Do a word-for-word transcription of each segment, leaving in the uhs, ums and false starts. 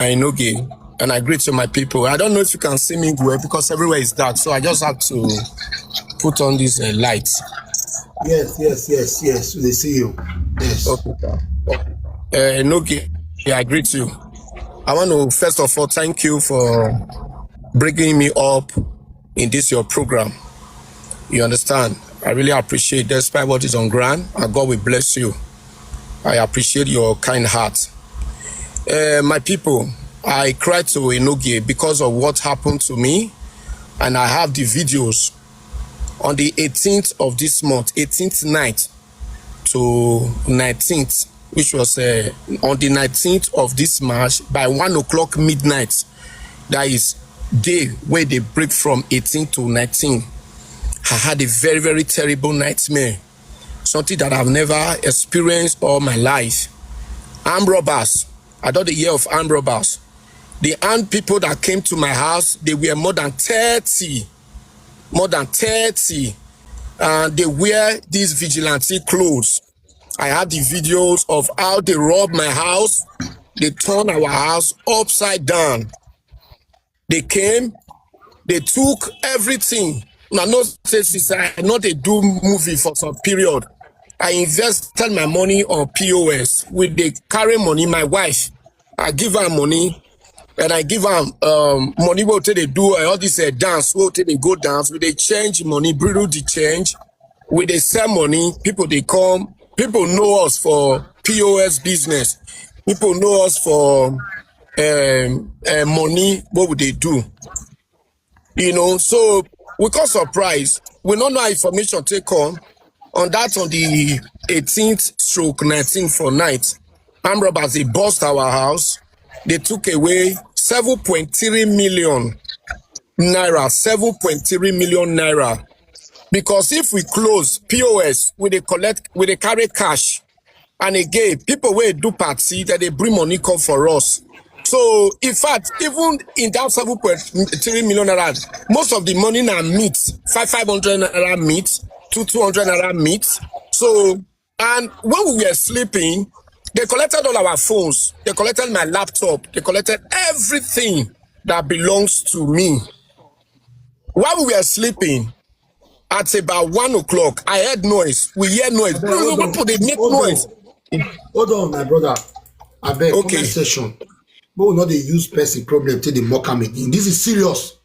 Enogie, and I greet you, my people. I don't know if you can see me well because everywhere is dark, so I just have to put on these uh, lights. Yes, yes, yes, yes. They see you. Yes. Okay, sir. Uh, Enogie, yeah, I greet you. I want to first of all thank you for bringing me up in this your program. You understand? I really appreciate, despite what is on ground, and God will bless you. I appreciate your kind heart. Uh, my people, I cried to Enogie because of what happened to me, and I have the videos on the eighteenth of this month, eighteenth night to nineteenth, which was uh, on the nineteenth of this March by one o'clock midnight. That is day where they break from eighteen to nineteen. I had a very, very terrible nightmare, something that I've never experienced all my life. Armed robbers, I don't hear of armed robbers. The armed people that came to my house, they were more than thirty. More than thirty. And they wear these vigilante clothes. I have the videos of how they robbed my house. They turned our house upside down. They came, they took everything. Now, no say since I know they do movie for some period. I invested my money on P O S with the carry money, my wife. I give her money, and I give her um, money what they do uh, all this uh, dance, what they go dance, with they change money, bring the change, with they sell money, people they come, people know us for P O S business, people know us for um, uh, money, what would they do? You know, so we got surprised. We don't know how information take on on that on the eighteenth stroke nineteenth for night. Armed robbers they burst our house. They took away seven point three million naira, seven point three million naira. Because if we close P O S, we they collect, we they carry cash. And again, people wey do party that they bring money come for us. So in fact, even in that seven point three million naira, most of the money na meat, five five hundred naira meat, two two hundred naira meat. So and when we were sleeping, they collected all our phones, they collected my laptop, they collected everything that belongs to me. While we were sleeping, at about one o'clock, I heard noise. We hear noise. People they make noise. Hold on, my brother. I beg okay. Comment section. But we not they use person problem till they mock am again. This is serious.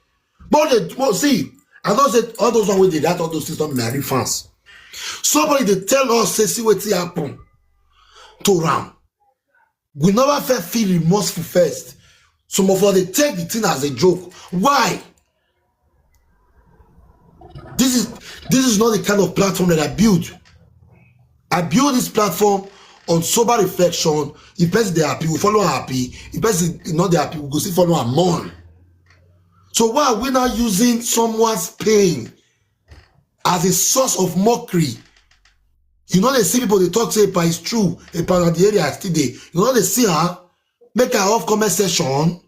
But they but see, I don't say all those one with that all those things don't marry fans. Somebody they tell us say see what happen to Ram. We never felt feel remorseful first. Some of us they take the thing as a joke. Why? This is this is not the kind of platform that I build. I build this platform on sober reflection. If person they happy, we follow happy. If person is not they happy, we go still follow and mourn. So why are we not using someone's pain as a source of mockery? You know they see people they talk say, "But it's true, but the area still there." You know they see her. Make her off comment section.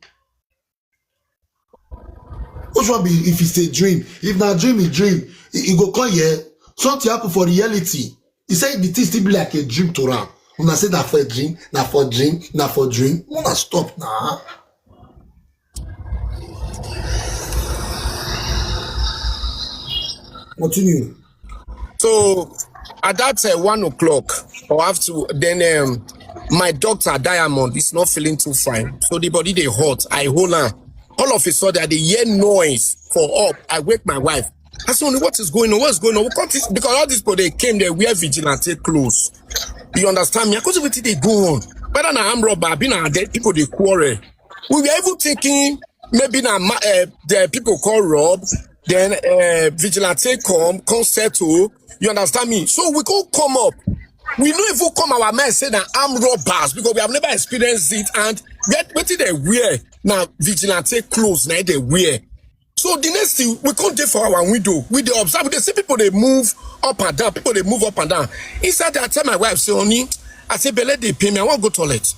Which one be if it's a dream? If na dream, a dream, e go come here. Something happen for reality. He said the thing still be like a dream to am. Una say na for dream, na for dream, na for dream. Una stop now. Continue. So at that uh, one o'clock or after, then um, my doctor Diamond is not feeling too fine. So the body they hot. I hold on. All of a sudden, I hear noise for up. I wake my wife. I said, "What is going on? What's going on?" We got this because all these people they came there wear vigilante clothes. You understand me? I couldn't wait till they go on. Whether na armed robber, been a dead people they quarrel. We were even thinking maybe na uh, the people call Rob, then uh, vigilante come, come settle. You understand me? So we go come up. We no even come our men say that armed robbers because we have never experienced it. And yet, what did they wear? Now vigilante clothes, now they wear. So the next thing we come there for our window, we they observe, they see people they move up and down, people they move up and down. Inside there, I tell my wife, say, "Honey," I say, "Belle, they pay me, I want to go toilet."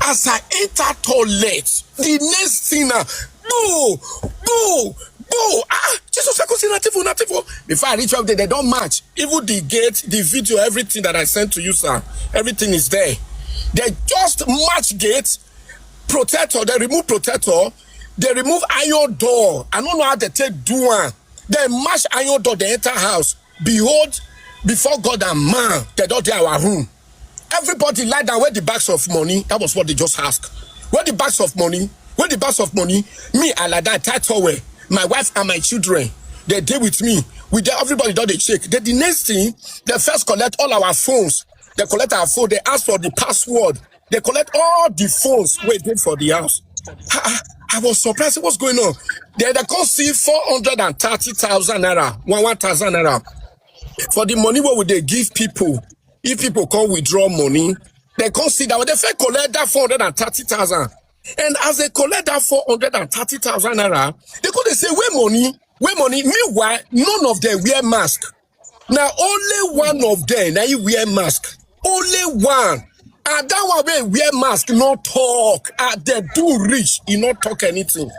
As I enter toilet, the next thing now, go, go, go. Ah, Jesus, I could see nothing for nothing for. Before I reach up there, they don't match. Even the gate, the video, everything that I sent to you, sir, everything is there. They just match gate. protector, dem remove protector, dem remove iron door. I no know how dem take do am. Dem mash iron door, dem enter house. Behold, before God and man, dem don dey our room. Everybody lie down. Where the bags of money? That was what they just asked. Where the bags of money? Where the bags of money? Me, I lie down, tie towel. My wife and my children, dem dey with me. We dey, everybody don dey check. Then the next thing, dem first collect all our phones. Dem collect our phone. Dem ask for the password. Dem collect all the phones wey dey for the house. I, I, I was surprised. What's going on? Then dem come see four hundred and thirty thousand naira, one, one thousand naira. For the money wey we dey give people, if people come withdraw money, dem come see that dem fit collect that four hundred and thirty thousand. And as dem collect that four hundred and thirty thousand naira, dem come dey say, "Where money? Where money?" Meanwhile, none of them wear mask. Na only one of them na he wear mask. Only one. And that one wey wear mask no talk. And dem do reach, he no talk anything.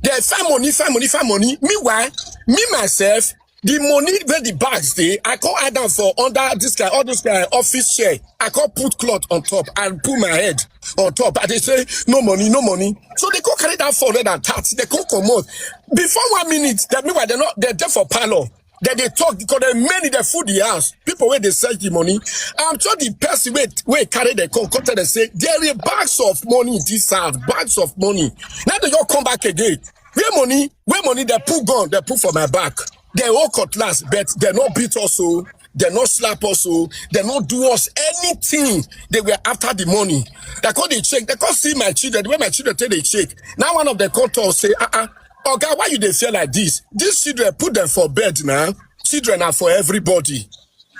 Dem find money, find money, find money. Meanwhile, me myself, the money wey the bags dey, I come hide am for under this guy, all this guy office chair. I come put cloth on top and put my head on top. I dey say, "No money, no money." So dem come carry that four hundred and thirty, dem come comot. Before one minute, dem, meanwhile, dem no, dem dey for parlour. Dem dey talk because dem many, dem full the house. People wey dey search the money. I'm sure the person wey, wey carry dem come, come tell dem say, "There is bags of money in this house, bags of money." Now dem just come back again. "Where money? Where money?" Dem put gun, dem put for my back. Dem hold cutlass, but dem no beat us o. Dem no slap us o. Dem no do us anything. Dem were after the money. Dem come dey check. Dem come see my children, the way my children take dey check. Now one of dem come talk say, "Ah, ah, Oga, why you dey fear like this? These children, put them for bed now. Children are for everybody."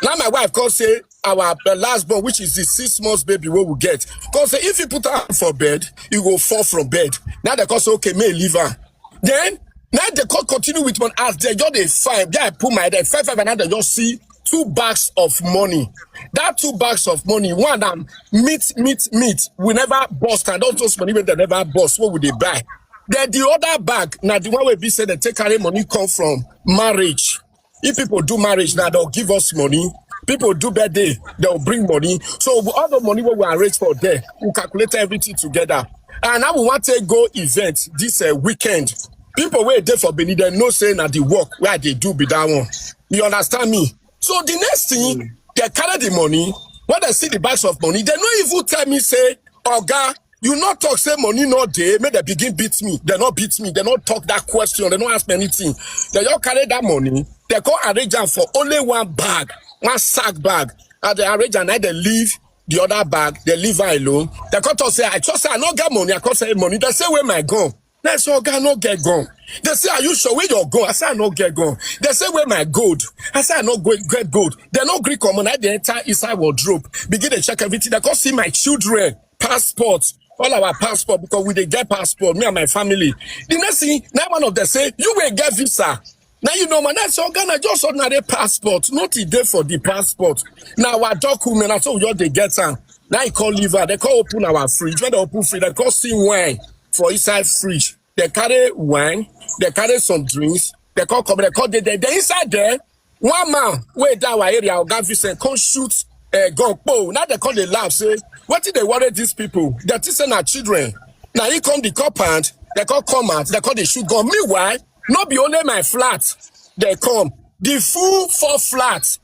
Now my wife come say, our, uh, last born, which is the six months baby wey we get, come say if you put am for bed, you go fall from bed. Now dem come say, "Okay, make e leave am." Then now dem come continue with money. As dem just dey find, then I put my head, five, five, and now dem just see two bags of money. That two bags of money, one na meat, meat, meat. We never burst, and all those money wey dem never burst, wey we dey buy. Then the other bag na the one wey be say dem take carry money come from marriage. If people do marriage now, they'll give us money. People do birthday, they'll bring money. So all the money wey we arrange for there, we calculate everything together. And now we want to go event this, uh, weekend. People wey dey for Benin, dem know say na the work wey I dey do be that one. You understand me? So the next thing, dem carry the money. When dem see the bags of money, dem no even tell me say, "Oga, you no talk say money no dey, make dem begin beat me." Dem no beat me. Dem no talk that question. Dem no ask me anything. Dem just carry that money. Dem come arrange am for only one bag, one sack bag. As dem arrange am, na dem leave the other bag. Dem leave am alone. Dem come talk say, "I just say I no get money." I come say, "Money?" Dem say, "Where my gun?" I say, "Oga, I no get gun." Dem say, "Are you sure? Where your gun?" I say, "I no get gun." Dem say, "Where my gold?" I say, "I no go get gold." Dem no gree comot. Na dem enter inside wardrobe, begin dey check everything. Dem come see my children passport, all our passport, because we dey get passport, me and my family. The next thing, now one of them say, "You will get visa." Now you know, man, that's all Ghana, just ordinary passport, not e dey for the passport. Now our document, na so we just dey get am. Now he come leave am. Dem come open our fridge. When dem open fridge, dem come see wine for inside fridge. Dem carry wine, dem carry some drinks, dem come come, dem come dey there. Then inside there, one man wey dey our area, Oga Vincent, come shoot, eh, gun. Kpo. Now dem come dey laugh say, "Wetin dey worry these people?" Dem think say na children. Now he come the compound, dem come come out, dem come dey shoot gun. Meanwhile, no be only my flat dem come, the full four flats.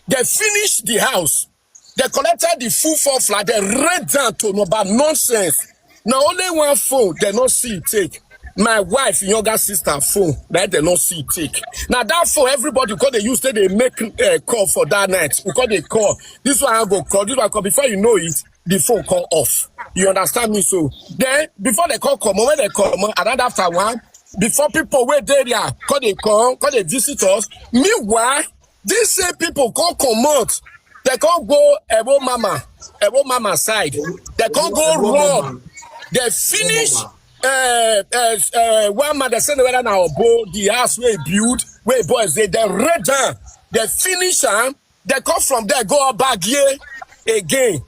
Dem finish the house. Dem collected the full four flat. Dem raid down to number nonsense. Na only one phone dem no see take. My wife younger sister phone, na dem no see take. Na that phone everybody come dey use take dey make, eh, call for that night. We come dey call. This one I go call, this one call. Before you know it, the phone come off. You understand me? So then, before dem come comot, when dem comot, around after one, before people wey dey there come dey come, come dey visit us. Meanwhile, these same people come comot. Dem come go Ewo Mama, Ewo Mama side. Dem come go rob. Dem finish, eh, eh, eh, one man, dem say whether na Obo, the house wey e build, wey boys dey, dem raid am. Dem finish am. Dem come from there go Obagie again.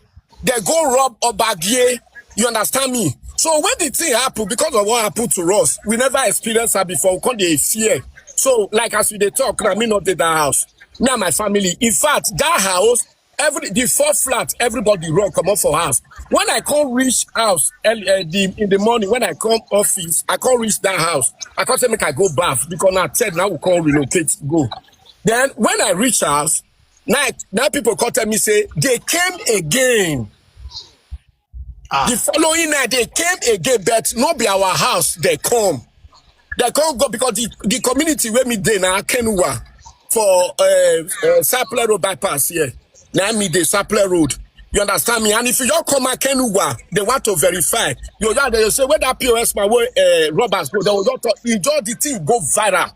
Dem go rob Obagie. You understand me? So when the thing happen, because of what happened to us, we never experienced that before. We come dey fear. So, like, as we dey talk now, me no dey that house. Me and my family. In fact, that house, every, the four flat, everybody run comot for house. When I come reach house early, uh, the, in the morning, when I come office, I come reach that house. I come say make I go baff because na ten now we come relocate go. Then when I reach house, now, now people come tell me say they came again. Ah. The following night they came again, but no be our house they come. They come go because the, the community where me dey na Akenuwa for uh, uh, Sapler Road bypass here. Now me dey Sapler Road. You understand me? And if you don't come Akenuwa, they want to verify. You just they say where that P O S man where uh, robbers go. They will just talk, e just the thing go viral,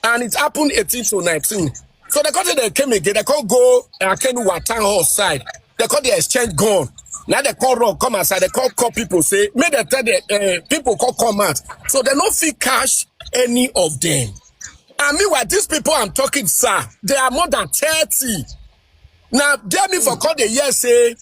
and it happened eighteen to nineteen. So they come say they came again. They come go Akenuwa town hall side. They come the exchange gun. Now they call run come outside. They call call people say make they tell the uh, people come come out. So they no fit catch any of them. And meanwhile, these people I'm talking, sir, they are more than thirty. Now, dare me for call the year say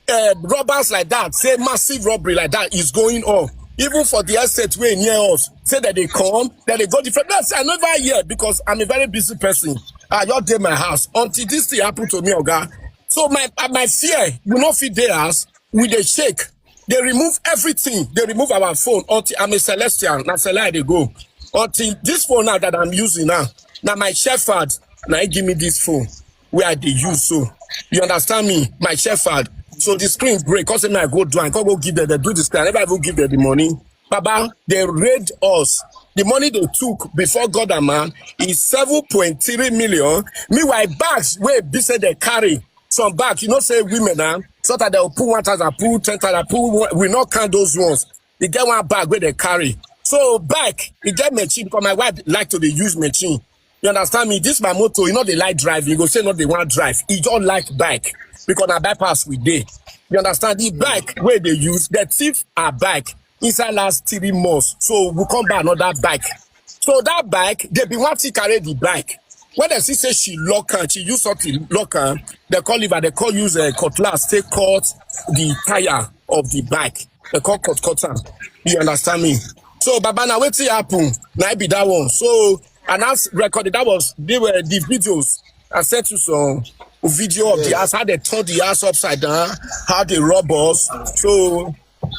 uh, robbers like that, say massive robbery like that is going on. Even for the estate way near us, say that they come, that they go different. That's I never hear because I'm a very busy person. I just dey my house until this thing happen to me, oga. So my uh, my fear, you know, fit dey house, we dey shake. They remove everything. They remove our phone. Until I'm a celestial, na celestial they go. Until this phone now that I'm using now, now my shepherd, now he give me this phone where I dey use. So you understand me, my shepherd. So the screen break. Cause me I go do, I go give them, they do this thing. I never even give them the money. Baba, they raid us. The money they took before God and man is seven point three million. Meanwhile, bags where be say they carry some bag, you know, say women now, so that they'll put one thousand, put ten thousand, put one, we not count those ones. They get one bag where they carry. So bike, you get machine because my wife like to dey use machine. You understand me? This my motor, you know they like drive. You go say no, they want drive. He don't like bike because na bypass we dey. You understand? The bike where they use, the thief are bike inside last three months. So we come buy another bike. So that bike, they be want to carry the bike. When they see say she lock her, she use something lock her, they call liver, they call use a cutlass, take cut the tire of the bike. They call cut cut am. You understand me? So Baba, na wetin happen? Na be that one. So and as recorded, that was they were the videos. I sent you some video of the house, how they turn the house upside down, how they rob us. So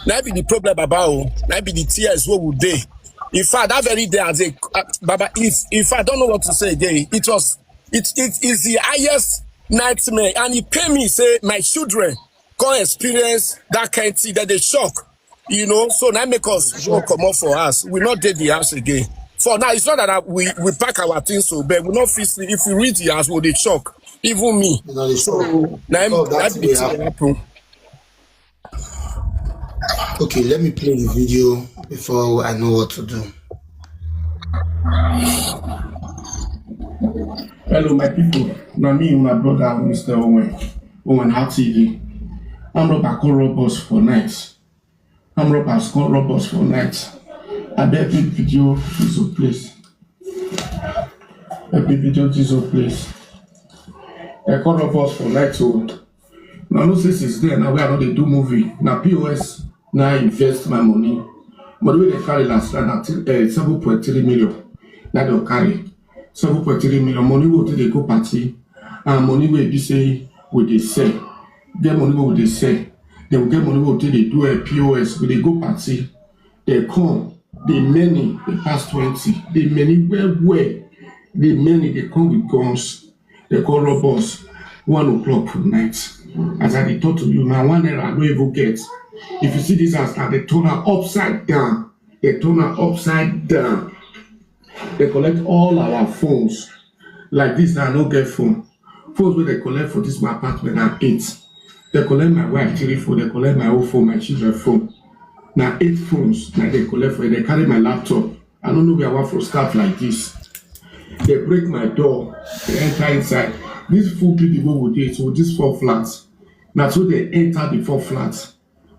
that be the problem, Baba. Oh, that be the tears what would they? In fact, that very day as a uh, Baba, if if I don't know what to say again, it was it it is the highest nightmare, and it pain me say my children can't experience that kind of thing that they shock. You know, so now make us walk come up for us. We not did the house again. For now, it's not that we we pack our things so, but we not feel if we reach the house, we dey shock. Even me. So now that be happen. Okay, let me play the video before I know what to do. Hello, my people. Now me, my brother, Mister Owen, Owen Heart T V. I'm not back on robbers for night. I'm robbers call robbers for night. I bet big video is a place. A big video is a place. They call robbers for night, so now no say since then. Now we are not dey do movie. Now P O S now invest my money. Money wey they carry last night na uh, seven point three million. Now they carry seven point three million money wey they go party and money wey be say we dey sell. Get money wey we dey sell. They will get money wey we take dey do a P O S. We dey go party. They come. They many. They pass twenty. They many well well. They many. They come with guns. They call robbers. One o'clock for night. As I dey talk to you now, one naira I no even get. If you see this house now, they turn am upside down. They turn am upside down. They collect all our phones. Like this now, I no get phone. Phones wey they collect for this my apartment na eight. They collect my wife three phone. They collect my own phone, my children phone. Na eight phones na they collect for. They carry my laptop. I don't know where I want for staff like this. They break my door. They enter inside. This full people wey we dey, so this four flats. Na so they enter the four flats.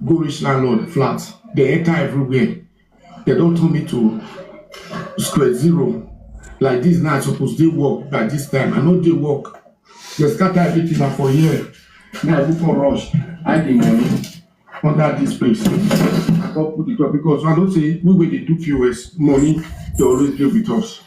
Go reach landlord flat. They enter everywhere. They don't turn me to square zero. Like this now, I suppose dey work by this time. I no dey work. They scatter everything na for here. Now I go for rush. I dey money under this place. I go put the door because I don't say we wey dey do P O S money, they always dey with us.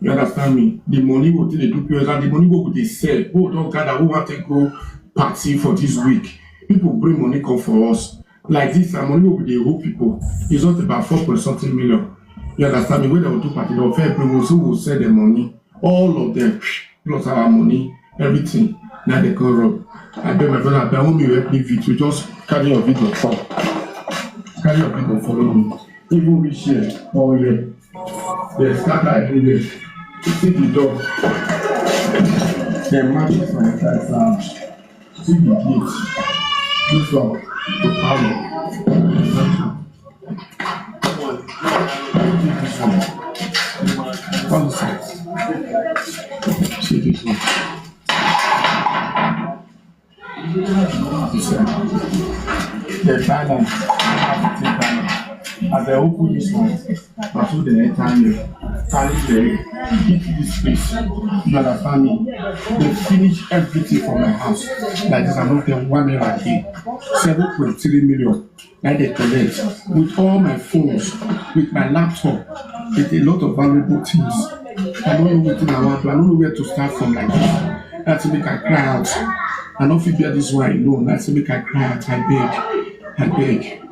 You understand me? The money wey we take dey do P O S and the money wey we dey sell, wey we don gather, wey we wan take go party for this week. People bring money come for us. Like this, our money wey we dey owe people is not about four point something million. You understand me? When dem go do party, dem go first bring us, who go sell the money, all of them, plus our money, everything. Now they come rob. I beg my brother, abeg, I want make you help me with, you just carry your video come. Carry your video, follow me. Even reach here, all here. Dem scatter everywhere. See the door. Dem match this my entire house. See the gate. This one, the parlor. Come inside. See this one. This one. The balance. As they open this one, na so they enter here. Carry the, hit this place. You understand me? They finish everything for my house. Like this, I no get one naira again. Seven point three million. Na dey collect with all my phones, with my laptop, with a lot of valuable things. I don't know wetin I wan do. I don't know where to start from like this. Na say make I cry out. I no fit bear this one alone. Na say make I cry out. I beg. I beg.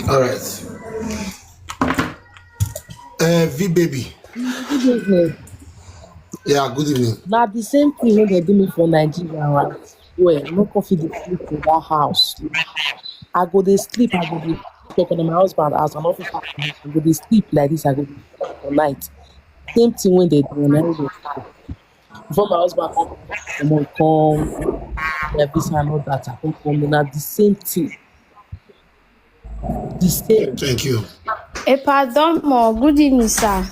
All right. Uh, V baby. Good evening. Yeah, good evening. Na the same thing wey dem do me for Nigeria. Well, I no come fit dey sleep for that house. I go dey sleep, I go dey talk on my husband house, I no fit sleep. I go dey sleep like this, I go dey sleep for night. Same thing wey dem do on Nigeria. Before my husband come comot, come, my visa and all that, I come come, na the same thing. The same. Thank you. Epa Domo, good evening, sir.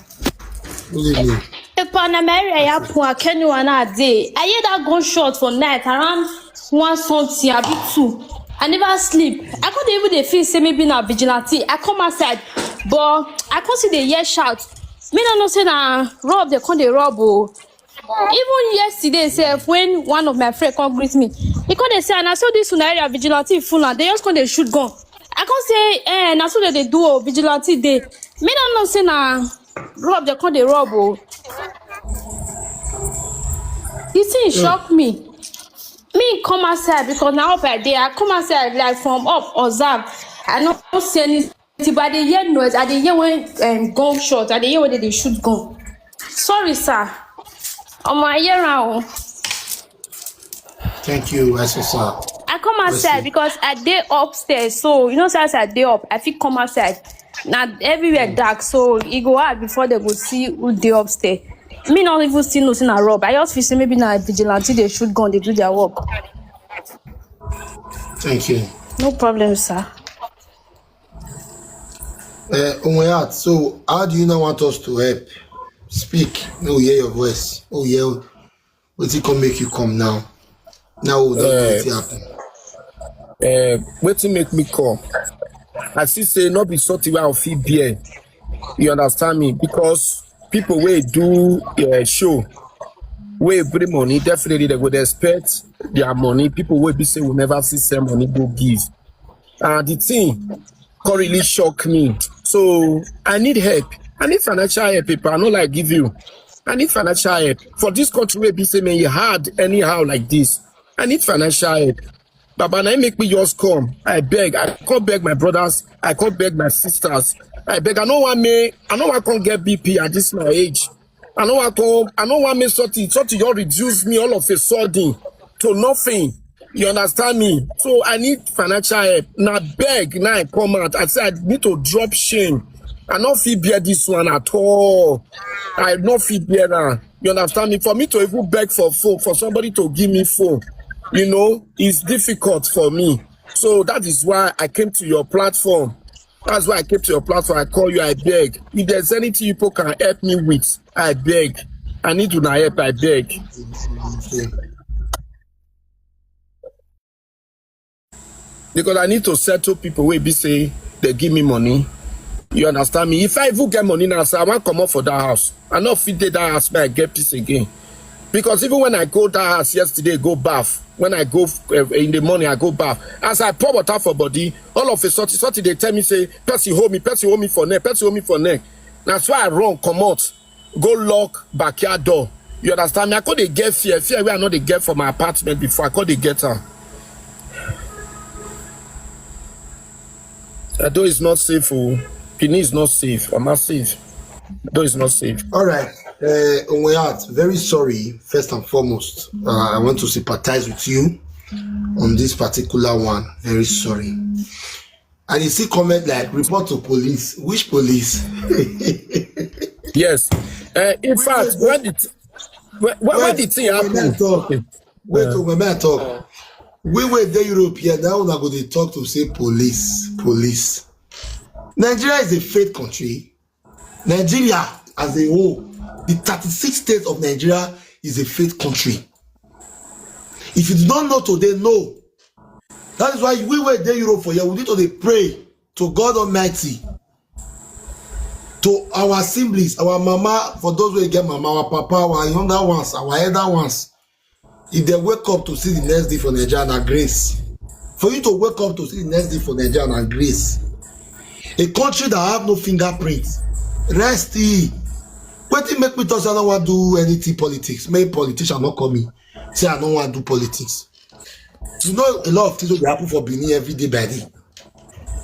Good evening. Epa, na my area ya pun akenu ana day. I hear that gunshot for night around one something, abi two. I never sleep. I couldn't even dey feel say maybe na vigilante. I come outside, but I come see the hear shout. Me no know say na rob they come dey rob o. Even yesterday sef, when one of my friend come greet me, he come dey say, "Ah, na so this una area vigilante full am, they just come dey shoot gun." I come say, "Eh, na so they dey do o, vigilante dey." Me no know say na rob they come dey rob o. The thing shock me. Me come outside because na up I dey. I come outside like from up observe. I no see any Till I dey hear noise, I dey hear when um, gunshot, I dey hear when they dey shoot gun. Sorry, sir. Omo, I hear am o. Thank you, S S R. I come outside because I dey upstairs, so you know say as I dey up, I fit come outside. Na everywhere dark, so e go hard before they go see who dey upstairs. Me not even still know say na rob. I just feel say maybe na vigilante dey shoot gun, dey do their work. Thank you. No problem, sir. Uh, Onweyat, so how do you now want us to help? Speak. No, we hear your voice. Oh, yeah. What it come make you come now? Now we don't know wetin happen. Uh, wetin make me come? I see say not be something where I feel beer. You understand me? Because people wey do uh, show, wey bring money, definitely they would expect their money. People wey be say we never see send money go give. And the thing come really shock me. So I need help. I need financial help, people. I no like give you. I need financial help. For this country wey be say man, e hard anyhow like this. I need financial help. Baba, na im make me just come. I beg. I come beg my brothers. I come beg my sisters. I beg. I no want me. I no want come get B P at this my age. I no want come. I no want me something. Something you reduce me all of a sudden to nothing. You understand me? So I need financial help. Na beg, now I come out. I say I need to drop shame. I no fit bear this one at all. I no fit bear am. You understand me? For me to even beg for phone, for somebody to give me phone, you know, it's difficult for me. So that is why I came to your platform. That's why I came to your platform. I call you, I beg. If there's anything you people can help me with, I beg. I need una help, I beg. Because I need to settle people wey be say they give me money. You understand me? If I even get money now, sir, I wan comot for that house. I no fit dey that house make I get peace again. Because even when I go that house yesterday, go baff. When I go, uh, in the morning, I go baff. As I pour water for body, all of a sudden, sudden they tell me say, "Person hold me, person hold me for neck, person hold me for neck." That's why I run comot, go lock backyard door. You understand me? I come dey get fear, fear wey I no dey get for my apartment before. I come dey get am. Edo is not safe. Oh, Benin is not safe. I'm not safe. Edo is not safe. All right. Uh, Onweyat, very sorry. First and foremost, uh, I want to sympathize with you on this particular one. Very sorry. And you see comment like, "Report to police." Which police? Yes. Uh, in fact, when the th- when, when, when the thing When I happened, talk, wait, oh, when I talk, we were the Europe here. Now una go dey talk to say police, police. Nigeria is a faith country. Nigeria as a whole, the thirty-six states of Nigeria is a faith country. If you do not know today, know. That is why we were there Europe for here. We need to dey pray to God Almighty, to our assemblies, our mama, for those who get mama, our papa, our younger ones, our elder ones. If they wake up to see the next day for Nigeria, na grace. For you to wake up to see the next day for Nigeria, na grace. A country that have no fingerprint. Rest e. Wetin make me talk say I no wan do anything politics? Make politician no call me say I no wan do politics. You know, a lot of things wey dey happen for Benin every day by day.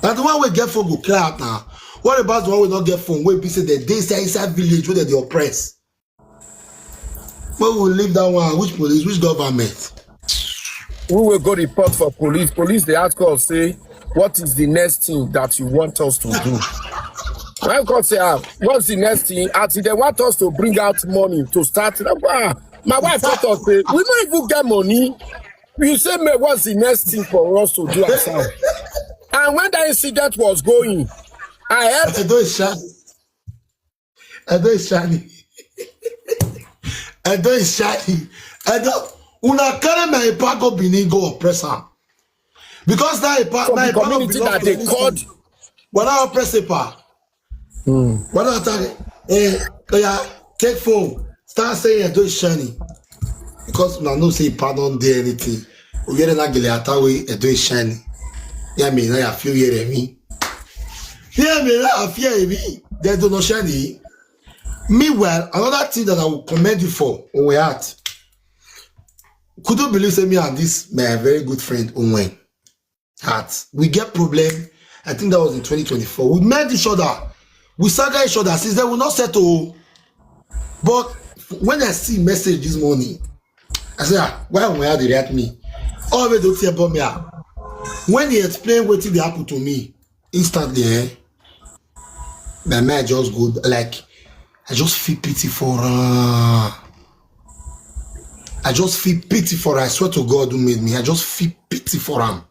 Na the one wey get phone go clear out now. What about the one wey no get phone, wey be say dem dey inside, inside village wey dem dey oppress? Make we leave that one. Which police? Which government? We will go report for police. Police, they ask us, say, "What is the next thing that you want us to do?" I come say, "Ah, what's the next thing?" As they want us to bring out money to start. Ah, my wife told us, say, "We no even get money. You say, me, what's the next thing for us to do ourselves?" And when that incident was going, I heard Edo is shining. Edo is shining. Edo is shining. Edo, una carry my Epa go Benin, go oppress am. Because that Epa, from my the Epa no community belong that to they anything. called. But now oppress Epa. But now attack, eh, yeah, take phone. Start saying Edo is shining. Because una know say Epa don dey anything. Oyere na gele atawe, Edo is shining. Yeah, me na ya feel here me. Yeah, me na I fear me. They do not shine. Meanwhile, another thing that I will commend you for, Onwe Heart. Could you believe say me and this my very good friend Onwe Heart, we get problem? I think that was in twenty twenty-four. We met each other. We stagger each other. Since then, we not settle. But when I see message this morning, I say, "Ah, why Onwe Heart dey react me?" All the way to tear bomb me. When he explained wetin dey happen to me, instantly, eh, my mind just go like, I just feel pity for am. I just feel pity for am. I swear to God who made me, I just feel pity for am.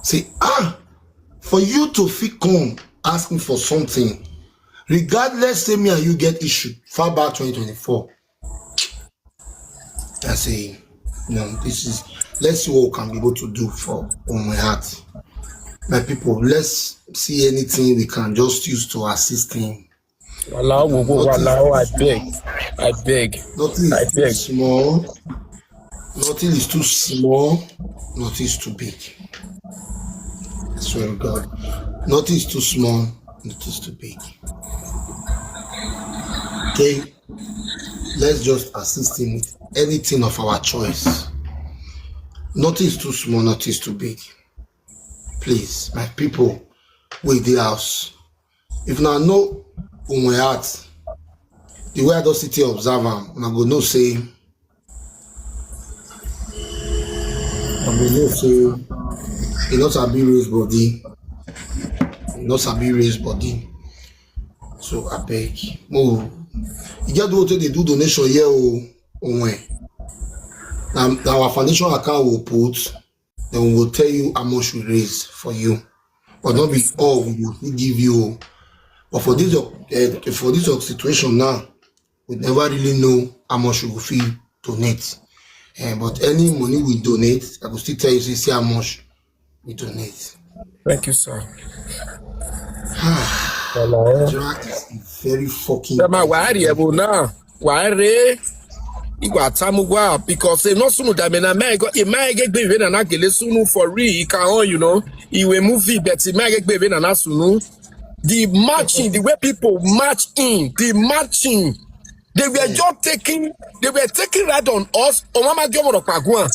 Say, ah, for you to fit come ask me for something, regardless, say me and you get issue far back twenty twenty-four. I say, no, this is, let's see what we can be able to do for Onwe Heart. My people, let's see anything we can just use to assist him. Allow, go, go, allow, I beg. I beg. Nothing I is too beg. small. Nothing is too small. Nothing is too big. I swear to God. Nothing is too small. Nothing is too big. Okay? Let's just assist him with anything of our choice. Nothing is too small, nothing is too big. Please, my people, with the house. If una know Onwe Heart, the way I don sit here observe am, una go know say, una go know say he no sabi raise body. He no sabi raise body. So abeg, mo, you get the way dey do donation here o, Onwe. Na, na our foundation account we put, then we will tell you how much we raise for you. But not be all we will give you o. But for this your, uh, for this your situation now, we never really know how much we will fit donate. Uh, but any money we donate, I will still tell you, say, see how much we donate. Thank you, sir. Nigeria is a very fucking Ẹ máa wà á rí ẹ̀wò náà. Wà á rí ìwà àtàmúwà because iná sunu dàmí náà mẹ́ẹ̀gọ́ ìmáyégé gbé ìwé nàná gèlè sunu for real. Ìka hàn, you know, ìwé movie bẹ̀tì ìmáyégé gbé ìwé nàná sunu. The marching, the way people march in, the marching, they were just taking, they were taking right on us. Ọmọ máa gé ọmọ rọ̀ pàgùn.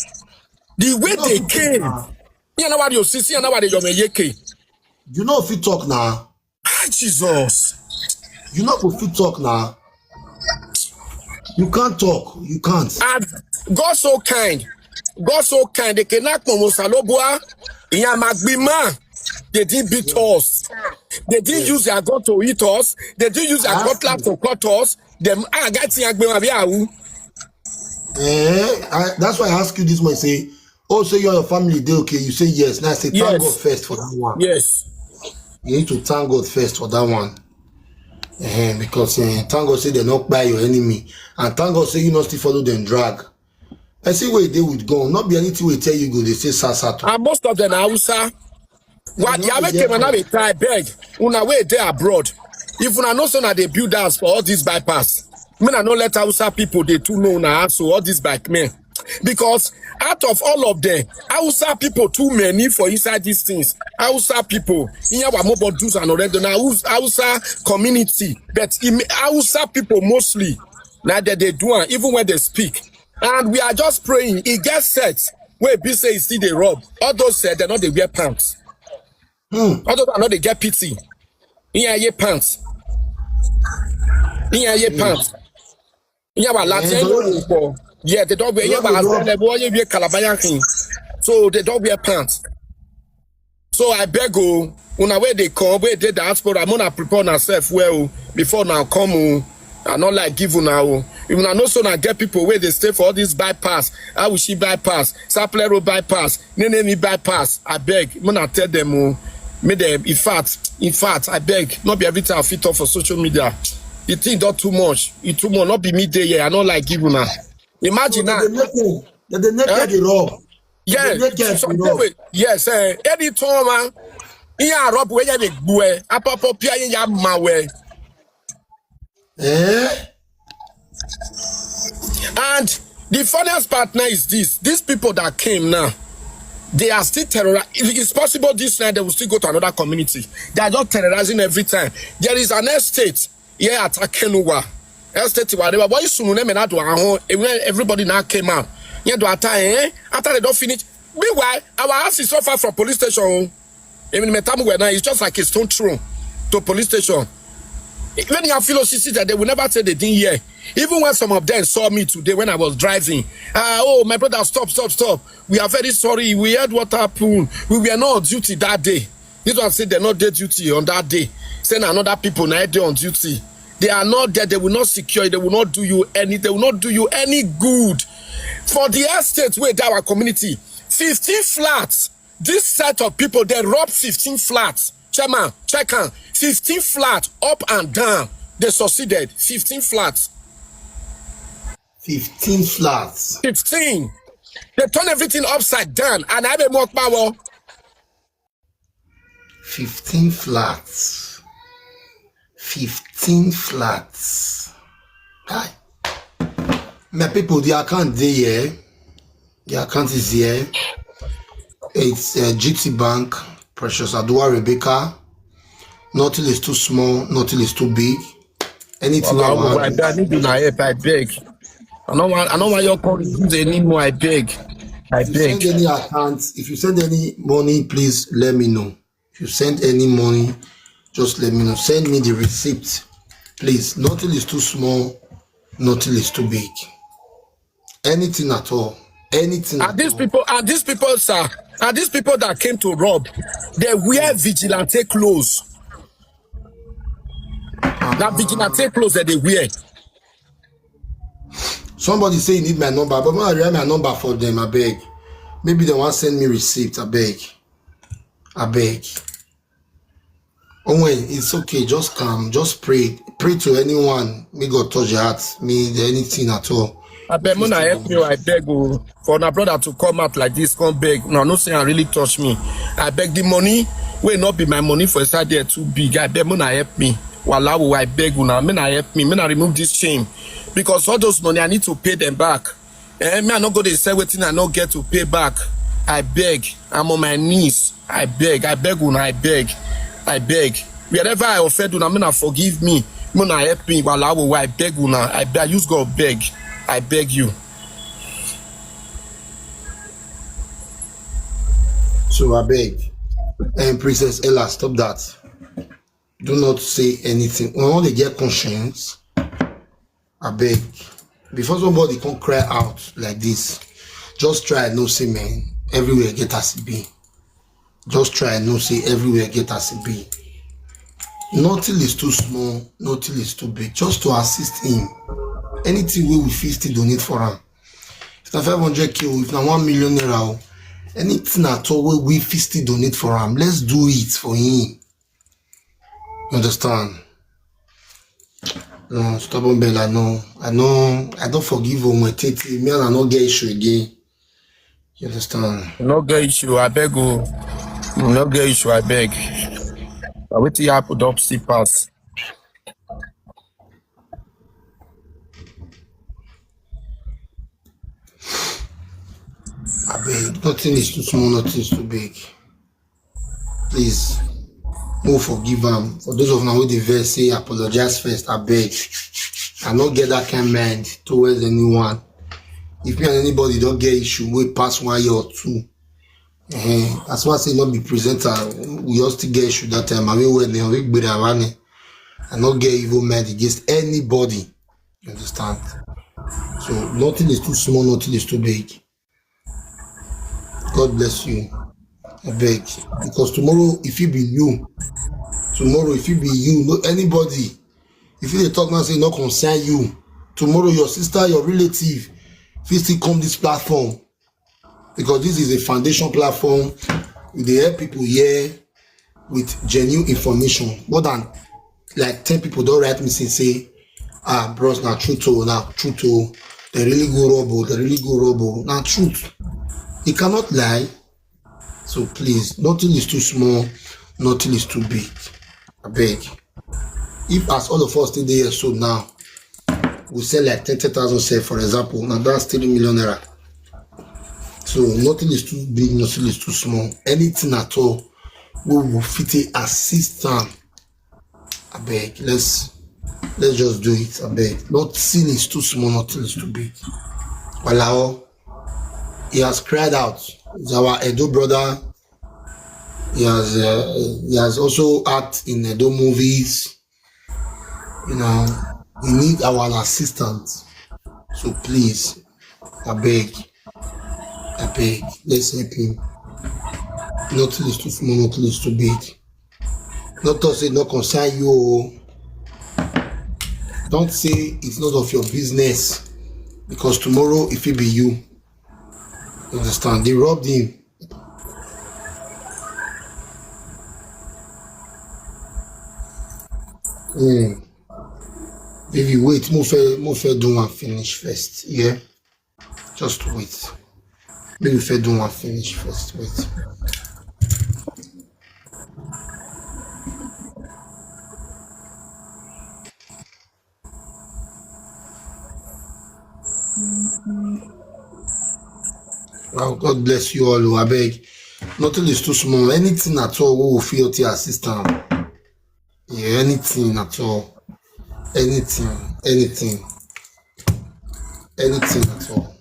The way they came. Yẹn náà wà ní òsì, yẹn náà wà ní yọmọ yékè. You know if you talk now, Ah, Jesus. You know if you talk now, you can't talk. You can't. And God so kind. God so kind. They cannot come Salobua. Yamagbima. They didn't beat us. They didn't use their gun to hit us. They didn't use their cutlass to cut us. Them ah, get Eh, I, that's why I ask you this one. Say, oh, so you and your family they okay? You say yes. Now I say thank Yes. God first for that one. Yes. You need to thank God first for that one. Eh, because eh, thank God say they not buy your enemy, and thank God say you not still follow them drag. I see where they with gun. Not be anything we tell you go. They say sasa to. And most of them are Hausa. What No, Yahweh yeah. Came and have a tie beg. Una way they abroad. If una know so na they build house for all these bypass. Me I no let Hausa people they too know na so all these bike men. Because out of all of them, Hausa people too many for inside these things. Hausa people, in our mobile dues and already now Hausa community, but in Hausa people mostly now that they do am, even when they speak. And we are just praying. It gets set. Where be say he still they rob. All those said they're not they wear pants. All those are not they get pity. Yeah, yeah, pants. Yeah, yeah, pants. Yeah, but Latin Yeah, no for. Yeah, they don't wear. Yeah, but as well, they wear Calabayan thing. So they don't wear pants. So I beg you, una where they come, where they diaspora, I'm gonna prepare myself well before now come. Oh. I not like give una. Oh. If una know so now get people where they stay for all this bypass. How will she bypass? Sapler Road bypass. Nene me bypass. I beg. When I tell them, oh, make them. In fact, in fact, I beg. Not be everything I fit up for social media. The thing not too much. It too much. Not be me there. Yeah, I not like give una. Imagine They that. make them. They make Eh? They rob. Yeah, They make them so rob. Anyway, yes, eh, any time, man. Yeah, rob where they go. Eh, apapa pia ya mawe. Eh? And the funniest part now is this: these people that came now, they are still terrorizing. It's possible this night they will still go to another community. They are just terrorizing every time. There is an estate here at Akenuwa. Estate whatever. Why you soon name that one? Everybody now came out. Yeah, do I eh? After they don't finish. Meanwhile, our house is so far from police station. Even Metamu were now, it's just like a stone throw to police station. When you have fellowship that they will never say they didn't hear. Even when some of them saw me today when I was driving, uh, oh my brother, stop, stop, stop. We are very sorry. We heard what happened. We were not on duty that day. This one said they're not there duty on that day. Send another people now they're on duty. They are not there. They will not secure you. They will not do you any. They will not do you any good. For the estate where that our community, fifteen flats. This set of people they rob fifteen flats. Chairman, check am. Fifteen flats up and down. They succeeded. Fifteen flats. Fifteen flats. Fifteen. They turn everything upside down. And I be more power. Fifteen flats. Fifteen flats. Hi. My people, the account dey here. The account is here. It's uh, G T Bank, Precious Adua Rebecca. Nothing is too small, nothing is too big. Anything I want. I need una help, I beg. I don't want I don't want your call use anymore, I beg. I If you send beg. Any account, if you send any money, please let me know. If you send any money, just let me know. Send me the receipt, please. Nothing is too small, nothing is too big. Anything at all. Anything And at these all. People, and these people, sir, and these people that came to rob, they wear vigilante clothes. That vigilante clothes that they wear. Somebody say you need my number, but when I write my number for them, I beg. Maybe they want send me receipt, I beg. I beg. Oh, well, it's okay. Just come. Just pray. Pray to anyone. May God touch your heart. Me, anything at all. I beg, Mona, help me. I beg you for my brother to come out like this, come beg. No, no, say I really touch me. I beg the money. wey no be my money for inside there too big. I beg, una help me. Walawo, I beg una, make una help me, make una remove this shame. Because all those money, I need to pay them back. Eh, me, I no go dey sell wetin I no get to pay back. I beg, I'm on my knees. I beg, I beg una, I beg, I beg. Wherever I offend una, make una forgive me. Make una help me. Walawo, I beg una. I beg, I use God beg. I beg you. So I beg. And Princess Ella, stop that. Do not say anything. We only get conscience. I beg. Before somebody come cry out like this, just try no say, man, everywhere get as it be. Just try no say everywhere get as it be. Nothing is too small, nothing is too big. Just to assist him. Anything wey we fit still donate for am. If na five hundred K o, if na one million naira o, anything at all wey we fit still donate for am, let's do it for him. You understand? No, stubborn Bella, no. I know, I don't forgive Onwetete. Me and I no get issue again. You understand? No get issue, I beg o. No get issue, I beg. Na wetin happen don still pass. I beg, nothing is too small, nothing is too big. Please, mo forgive am. For those of una wey dey vex, say apologize first, I beg. I no get that kind mind towards anyone. If me and anybody don get issue wey pass one year or two, eh, as far as say no be presenter, we all still get issue that time. I mean, when they already gbere around it, I no get evil mind against anybody. You understand? So nothing is too small, nothing is too big. God bless you. I beg. Because tomorrow, if it be you, tomorrow, if it be you, no anybody, if you dey talk now, say no concern you. Tomorrow, your sister, your relative, fit still come this platform. Because this is a foundation platform. We dey help people here with genuine information. More than like ten people don write me since say, "Ah, bros, na truth o, na truth o. They really go rob o, they really go rob o." Na truth. You cannot lie. So please, nothing is too small, nothing is too big. I beg. If as all of us still dey here so now, we sell like ten thousand sef, for example, now that's three million naira. So nothing is too big, nothing is too small. Anything at all, we will fit to assist them. I beg, let's let's just do it. I beg. Nothing is too small, nothing is too big. Walao, he has cried out. He's our Edo brother. He has uh, he has also acted in Edo movies. You know, he need our assistance. So please, I beg, I beg, let's help him. Nothing is too small, nothing is too big. Not to say no concern you o. Don't say it's not of your business, because tomorrow if it be you, you understand? They robbed him. Mm. Baby, wait, mo fẹ́ mo fẹ́ do one finish first, yeah? Just wait. Maybe if I do one finish first, wait. Wow, God bless you all. Oh, I beg. Nothing is too small. Anything at all, we will feel to assist them. Yeah, anything at all. Anything, anything, anything at all.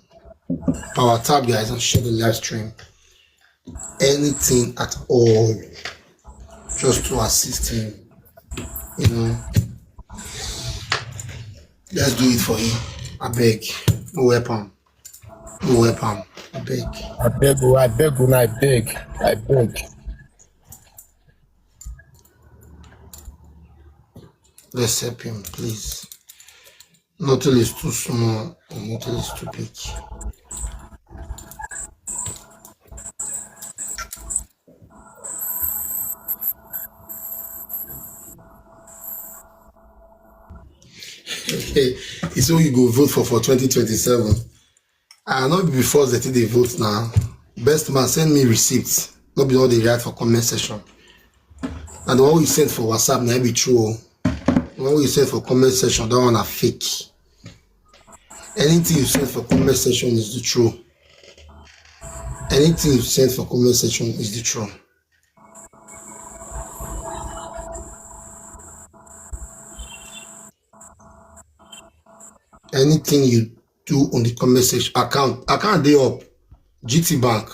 Power tap, guys, and share the live stream. Anything at all, just to assist him. You know, let's do it for him. I beg, no weapon, no weapon. I beg. I beg, oh, I beg, oh, I beg, I beg. Let's help him, please. Nothing is too small and nothing is too big. It's who you go vote for for twenty twenty-seven. I no be before they take the vote now. Best man, send me receipts. No be all they write for comment section. And the one you sent for WhatsApp na be true. The one you sent for comment section, that one are fake. Anything you sent for comment section is the true. Anything you sent for comment section is the true. Anything you do on the comment section, account account dey up. G T Bank.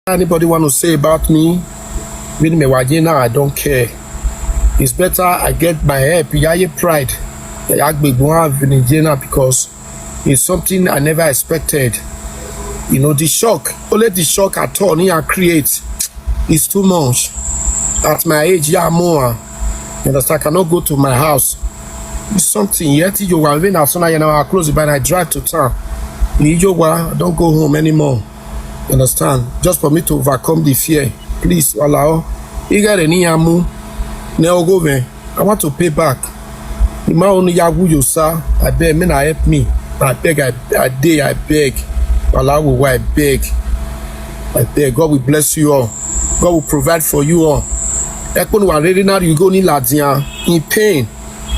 Anybody want to say about me? With me, why now I don't care. It's better I get my help. Yaye pride. Yagbegbo have in Jena because it's something I never expected. You know, the shock, only the shock at all, I create is too much. At my age, yeah, more. You understand? I cannot go to my house. It's something yet you are even as soon as you know I close the bar, I drive to town. You know, I don't go home anymore. You understand? Just for me to overcome the fear. Please, allow. You got any yamu? Now go, man. I want to pay back. The man only yagu you, sir. I beg, man, I help me. I beg, I, I day, I beg. Allow, I beg. I beg. God will bless you all. God will provide for you all. Ekpon wa rere na you go ni ladia in pain.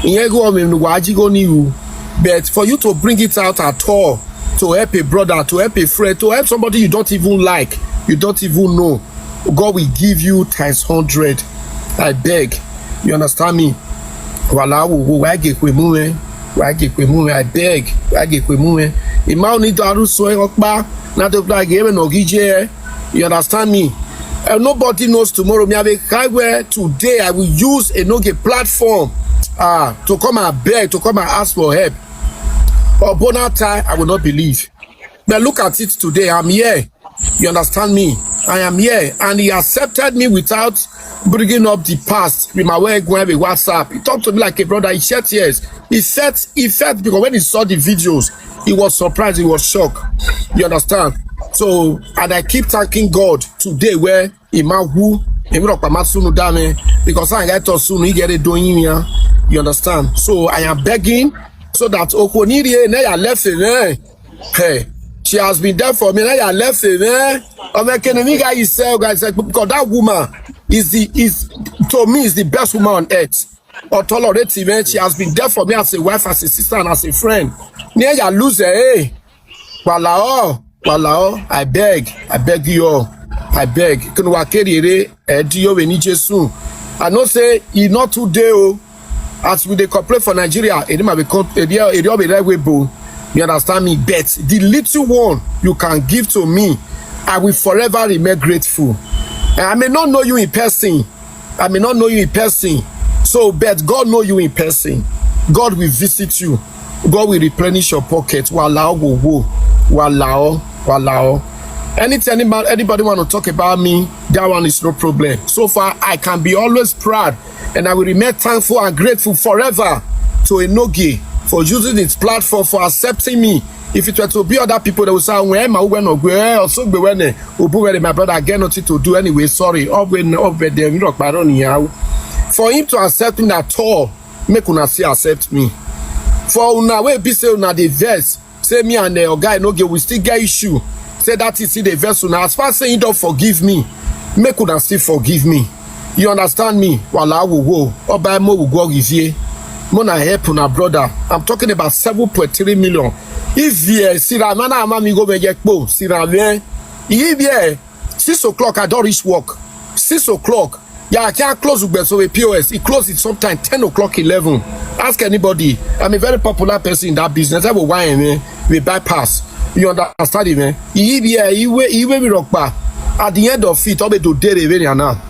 In ego o me wa ji go ni you. But for you to bring it out at all, to help a brother, to help a friend, to help somebody you don't even like, you don't even know, God will give you times hundred. I beg. You understand me? Wala wo wo wa ge kwe mu, eh? Wa ge kwe mu, eh? I beg. Wa ge kwe mu, eh? Ima oni daru so e okpa. Na to flag e no gije, eh? You understand me? And nobody knows tomorrow. Me have a kind where today I will use a Noge platform, uh, to come and beg, to come and ask for help. Or bona time, I will not believe. But look at it today. I'm here. You understand me? I am here. And he accepted me without bringing up the past. With my way going with WhatsApp. He talked to me like a brother. He shed tears. He said, he felt because when he saw the videos, he was surprised. He was shocked. You understand? So, and I keep thanking God today where Imahu, Emirokpa Matsunu Dame, because I get to soon, he get it doing here. You understand? So I am begging so that Okoniri, eh, I left it, eh? Hey, she has been there for me, eh? I left it, eh? I'm like, can you guys sell, guys? Like, because that woman is the, is, to me, is the best woman on earth. Or tolerate event. She has been there for me as a wife, as a sister, and as a friend. Near ya lose, eh? Walao, walao, I beg, I beg you all. I beg. Can wa kerere, eh, do you any Jesu? I know say e not today, oh. As we dey complain for Nigeria, e dey ma be con-, e dey, e dey be right way, bro. You understand me? But the little one you can give to me, I will forever remain grateful. And I may not know you in person. I may not know you in person. So, but God know you in person. God will visit you. God will replenish your pocket. Walao go wo. Walao. Walao. Anything anybody, anybody want to talk about me, that one is no problem. So far, I can be always proud, and I will remain thankful and grateful forever to Enoge for using his platform, for accepting me. If it were to be other people, they would say, "When my, when no, where also be when, eh, Obuwere, my brother, I get nothing to do anyway. Sorry." Of when, of when they rock my own here. For him to accept me at all, make una still accept me. For una wey be say una dey vex, say me and, eh, Oga Enoge, we still get issue. Say that is still the vex una. As far as say he don't forgive me, make una still forgive me. You understand me? Wala wo wo. Oba mo wo go givie. Mona help una brother. I'm talking about seven point three million. If you, eh, sira mana ama mi go be yekpo, sira me. If you, eh, six o'clock, I don't reach work. Six o'clock. Yeah, I can't close Ugbeso with P O S. It closes sometime ten o'clock, eleven. Ask anybody. I'm a very popular person in that business. I will why, eh, we bypass. You understand it, man? If you, eh, iwe, iwe mi rock pa. At the end of it, I'll be do dere very now.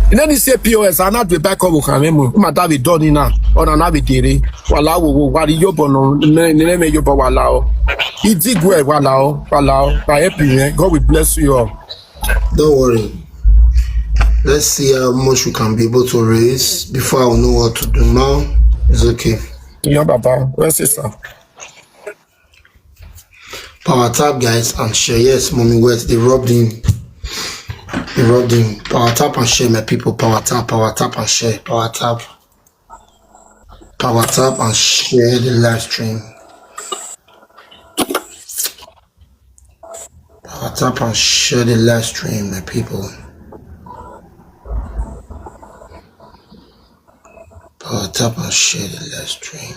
And then he say P O S, and not be back up with him. Ma da be done now. Or na be dere. Wala wo wo, wari yo bono, ne, ne, ne, me yo bo wala o. He dig well, wala o, wala o. By helping, eh, God will bless you all. Don't worry. Let's see how much we can be able to raise before I will know what to do now. It's okay. Yeah, Baba. Where's sister? Power tap, guys, and share. Yes, Mommy Wet, they robbed him. They robbed him. Power tap and share, my people. Power tap, power tap and share. Power tap. Power tap and share the live stream. Power tap and share the live stream, my people. Tap and share the live stream.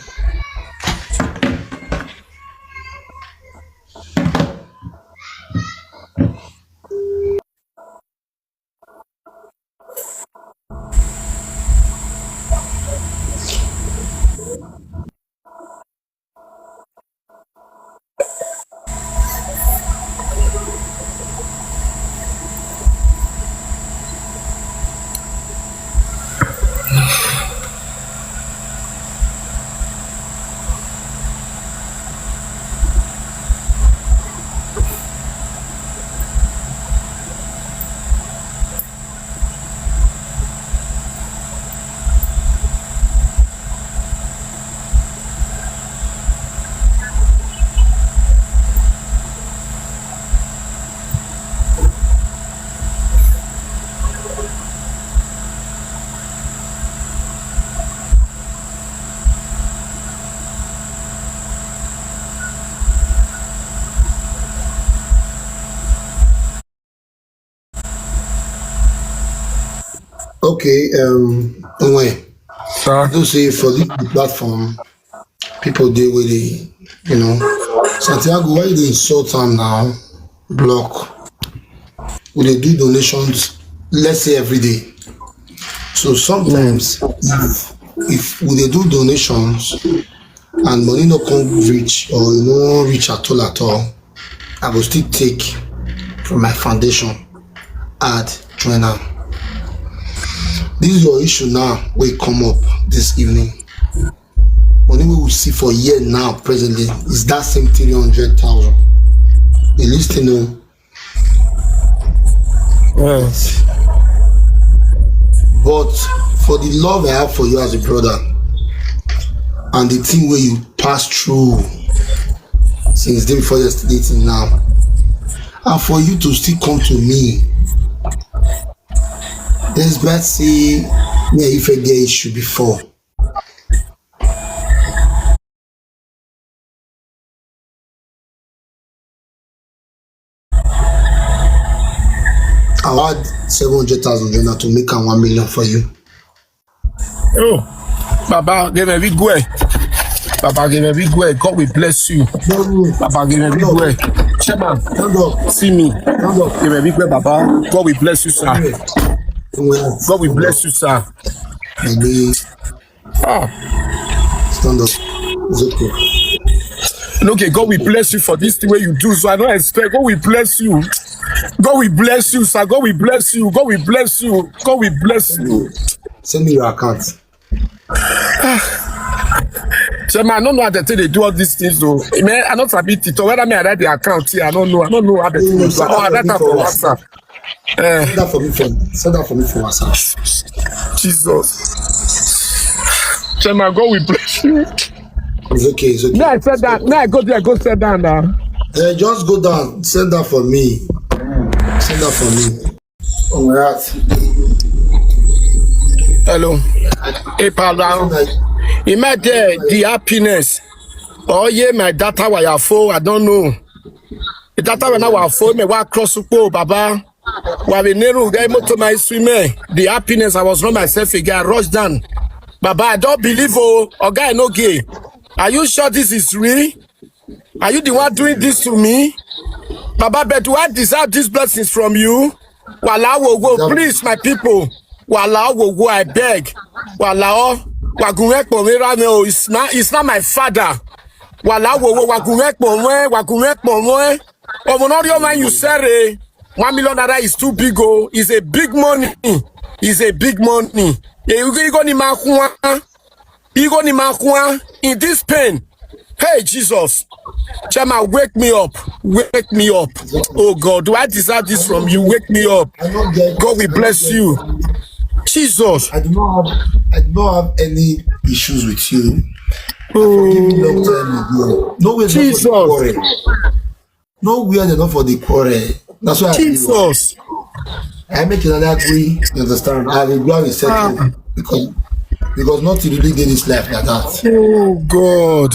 Okay, um, Onwe, Sir. I do say for this platform, people dey wey dey, you know, Santiago, why you dey insult am now? Block. We dey do donations, let's say every day. So sometimes, if, if we dey do donations and money no come reach or e no reach at all at all, I go still take from my foundation, add, join am. This is your issue now wey come up this evening. Money wey we see for here now presently is that same three hundred thousand. You listen o. Yes. But for the love I have for you as a brother and the thing wey you pass through since day before yesterday till now, and for you to still come to me, there's bad say me and you fit get issue before. I add seven hundred thousand join am to make am one million for you. Oh, Baba, give me big way. Baba, give me big way. God will bless you. Baba, give me big way. Chairman, Stand up, see me. Stand up. Give me big way, Baba. God will bless you, sir. Well, God will bless you, sir. Maybe Ah, stand up. It's okay. Okay, God will bless you for this thing wey you do. So I don't expect. God will bless you. God will bless you, sir. God will bless you. God will bless you. God will bless you. Send me your account. Chairman, I don't know how they take they do all these things though. Man, I don't sabi it. Whether me I write the account here, I don't know. I don't know how they take they do. Oh, I write am for WhatsApp. Eh, Send that for me for send that for me for WhatsApp. Jesus. Chairman, God will bless you. It's okay. It's okay. Now I said that. Now I go there, go sit down now. Uh, just go down. Send that for me. Send that for me. All right. Hello. Hey, pal. Imagine the happiness. Oh yeah, my data wire phone. I don't know. The data when I phone me wa cross upo, Baba. Wa be neru guy moto my swimmer. The happiness, I was not myself again. I rushed down. Baba, I don't believe oh, a guy no gay. Are you sure this is real? Are you the one doing this to me? Baba, but do I deserve these blessings from you? Wala wo wo, please, my people. Wala wo wo, I beg. Wala o, wagunwe po mi ra mi o. It's not, it's not my father. Wala wo wo, wagunwe po we, wagunwe po we. Omo no rio man you sere. One million naira is too big oh. It's a big money. It's a big money. Igo ni ma kuwa. Igo ni ma kuwa. In this pain. Hey Jesus. Chairman, wake me up. Wake me up. Oh God, do I deserve this from you? Wake me up. I don't get God will bless you. Jesus. I do not have I do not have any issues with you. Forgive me long time ago. No way not for the Jesus. quarrel. No way they're not for the quarrel. That's why I believe Jesus. I make another agree. You understand? I will go and settle because because nothing really did this life like that. Oh God.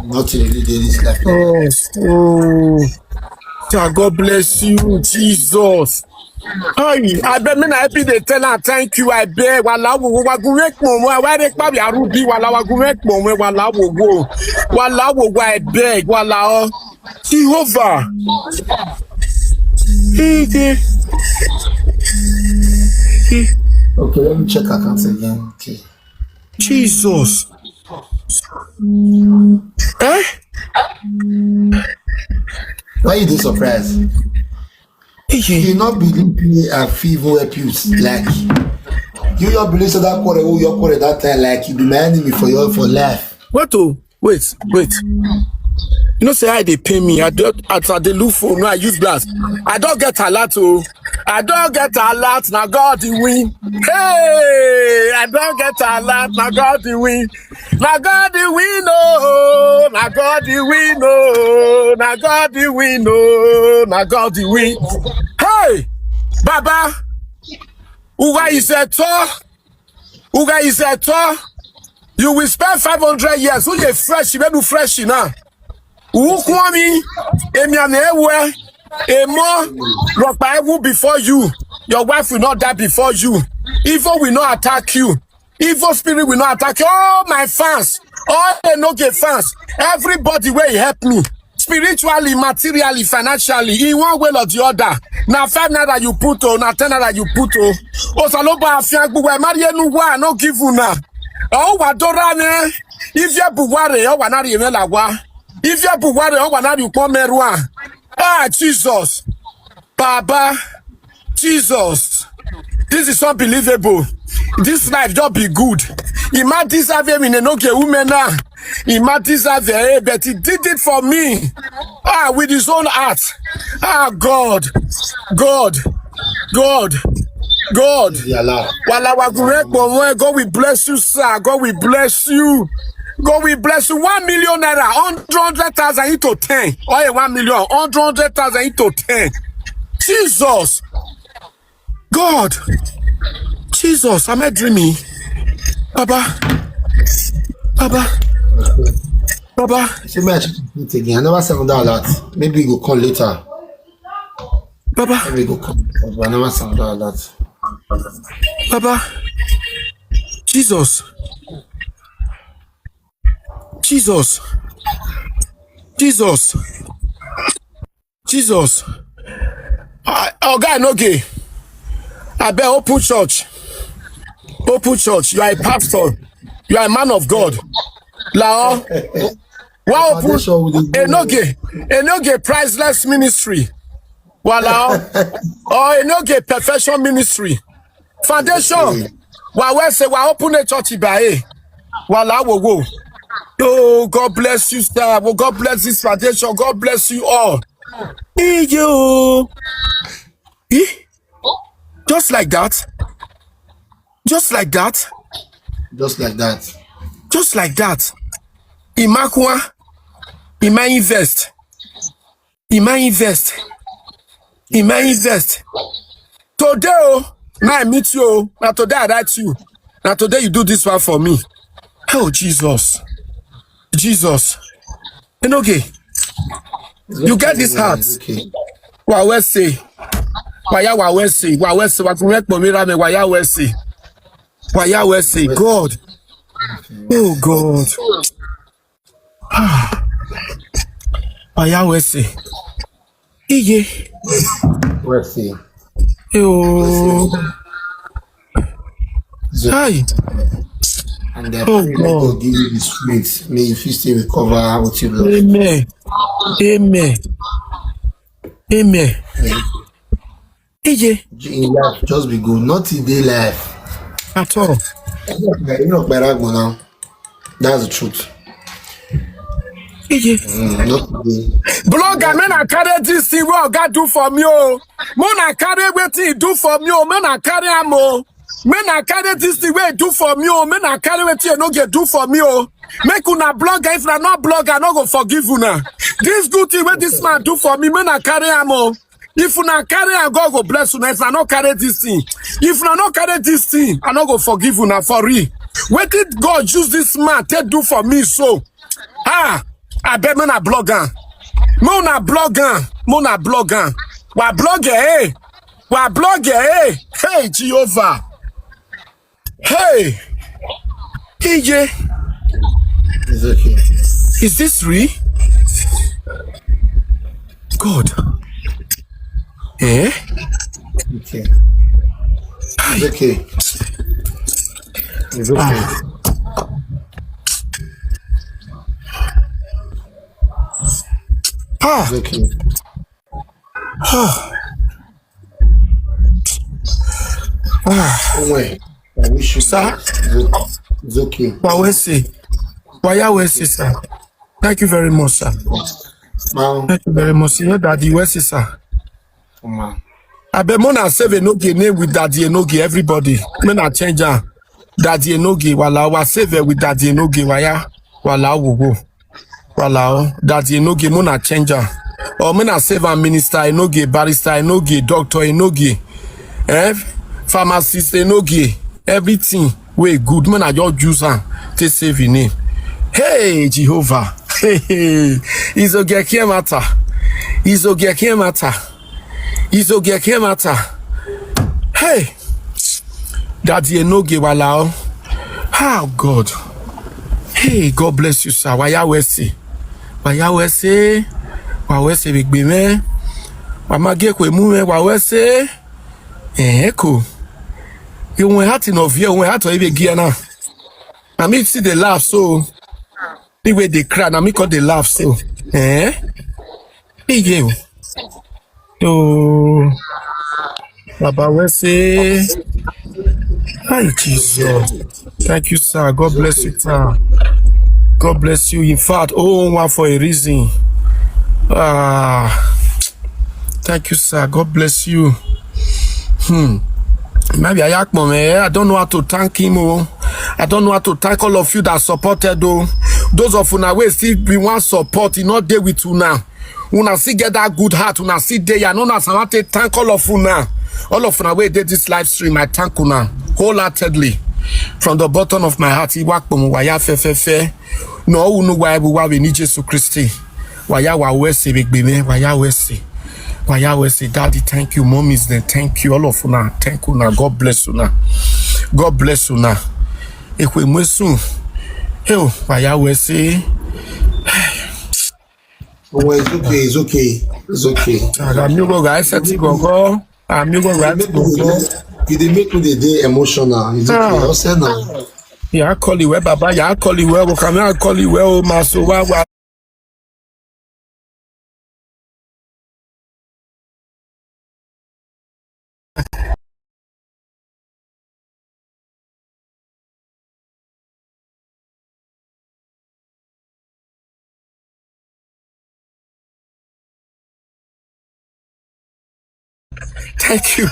Nothing really did this life. Like that. Oh, oh. Sir, God bless you, Jesus. Hi, I beg me na happy dey tell am thank you. I beg wala wo wo wagun make mo mo wa re pa bi arubi wala wagun make mo mo wala wo wo wala wo wo I beg wala o Jehovah. Ide. Okay, let me check account again. Okay. Jesus. Eh? Why you dey surprised? You not believe me, I fit even help you. Like, you not believe so that quarrel, who your quarrel that time, like, you be my enemy for your for life. What to? Wait, wait. You know say I dey pay me. I don't as I dey look for no, I use glass. I don't get alert oh. I don't get alert. Now God the win. Hey, I don't get alert. Now God the win. Now God the win oh. Now God the win oh. Now God the win oh. Now God the win. Hey, Baba. Uga is a tour. Uga is a tour. You will spend five hundred years. Who dey fresh? You do fresh now. Who call me? Emi and Ewe. Emo. Rock by who before you. Your wife will not die before you. Evil will not attack you. Evil spirit will not attack you. All my fans, all the Noge fans, everybody wey help me spiritually, materially, financially, in one way or the other. Na five naira you put o, na ten naira you put o. Osaloba afiagbuwa marienu wa no give una. O wa dora ne. If you buware, o wa na rieme la wa. If you buware, o wa na ri pon merua. Ah, Jesus. Baba, Jesus, this is unbelievable. This life just be good. Ima deserve him in enoke umena. Ima deserve eh, but he did it for me. Ah, with his own heart. Ah, God, God, God, God. Yala. Wala wagure kpọnwụ. God will bless you, sir. God will bless you. God will bless you. One million naira, hundred thousand into ten. Oh, yeah, one million, hundred thousand into ten. Jesus. God. Jesus, am I dreaming? Baba. Baba. Baba. Say me I should do it again. I never send that alert. Maybe you go call later. Baba. Maybe you go call. But I never send that alert. Baba. Jesus. Jesus. Jesus. Jesus. I, Oga Noge. I beg open church. Open church. You are a pastor. You are a man of God. Lao. Wa open Foundation with the Enoge. Enoge priceless ministry. Wa lao. Or Enoge perfection ministry. Foundation. Wa we say wa open a church ibae. Wa la wo wo. Oh, God bless you, sir. Well, God bless this foundation. God bless you all. Iye o. Eh? Just like that. Just like that. Just like that. Just like that. Imakwa. Ima invest. Ima invest. Ima invest. Today, oh, now I meet you. Oh. Now today I write you. Now today you do this one for me. Oh, Jesus. Jesus. Enoge, you get this heart. Okay. Wa we say. Wa ya wa we say. Wa we say. Wa kun me po mi ra me. Wa ya we say. Wa ya we say. God. Oh, God. Wa ya we say. Iye. Let's see. Oh. Hi. And then Oh, pray God. God give you the strength. May you feel still recover what you lost. Amen. Amen. Amen. Iye. In life, just be good. Not in day life. At all. You know, now. That's the truth. Iye. Mm, not today. Blogger, man, I carry this thing what God do for me. Oh. Man, I carry what he do for me. Oh. Man, I carry am. Oh. Man, I carry this thing what he do for me. Oh. Man, I carry what he no get do for me. Oh. Make una blogger, if na not blogger, I no go forgive una. This good thing what this man do for me, man, I carry am. Oh. If una carry am, God go bless una. If I no carry this thing, if I no carry this thing, I no go forgive una for real. Wetin God use this man take do for me so? Ah, I bet me na blogger. Mo na blogger. Mo na blogger. Wa blogger, eh? Wa blog, eh? Hey, Jehovah. Hey. Hey, yeah. It's okay. Is this real? God. Eh? Okay. It's okay. It's okay. Ah. It's okay. Anyway, I wish you Sir? It's okay. It's okay. Wa Wesley. Wa ya Wesley, sir. Thank you very much, sir. Now, Thank you very much. You know, Daddy Wesley, sir. come on. I bet Mona save Enoge name with Daddy Enoge, everybody. Mona change her. Daddy Enoge, wala, wa save her with Daddy Enoge, waya, wala, wo, wo. Wala, oh, Daddy Enoge, Mona change her. Or Mona save her Minister Enoge, Barrister Enoge, Doctor Enoge, eh? Pharmacist Enoge, everything wey good, Mona just use am take save him name. Hey, Jehovah. Hey, hey. It's okay, care matter. It's okay, care matter. It's okay, care matter. Hey, Daddy Enoge, wala, oh. Oh, God. Hey, God bless you, sir. Wa ya Wesley. Wa ya Wesley. Wa Wesley big man. Wa ma get kwe mu, wa Wesley. Eh, cool. You went hot enough here, went hot or even gear now. I mean, see the laugh, so the way they cry, I mean, call the laugh, so. Eh? Big you. Oh, Baba Wesley. Hi, Jesus. Thank you, sir. God bless you, sir. God bless you. In fact, oh, one for a reason. Ah, thank you, sir. God bless you. Hmm. Maybe I act, man. I don't know how to thank him. Oh, I don't know how to thank all of you that supported. Oh, those of una wey still be one support, e no dey with una. Una still get that good heart. Una still dey. I know na sama take thank all of una. All of una wey dey this live stream, I thank una wholeheartedly from the bottom of my heart. Iwa kpomo waya fefefe. No unu wa ebu wa we ni Jesu Christi. Waya wa Wesley big man. Waya Wesley. Waya Wesley. Daddy, thank you. Mommies, then thank you. All of una, thank una. God bless una. God bless una. Ekwe mwesu. Hey, oh, waya Wesley. Oh, it's okay. It's okay. It's okay. Amigo guys, amigo. Amigo guys. You dey make me dey dey emotional. It's okay. Ah. I'll say now. Ya call you well, Baba. Ya call you well. Come here, call you well. Maso wa wa. Thank you.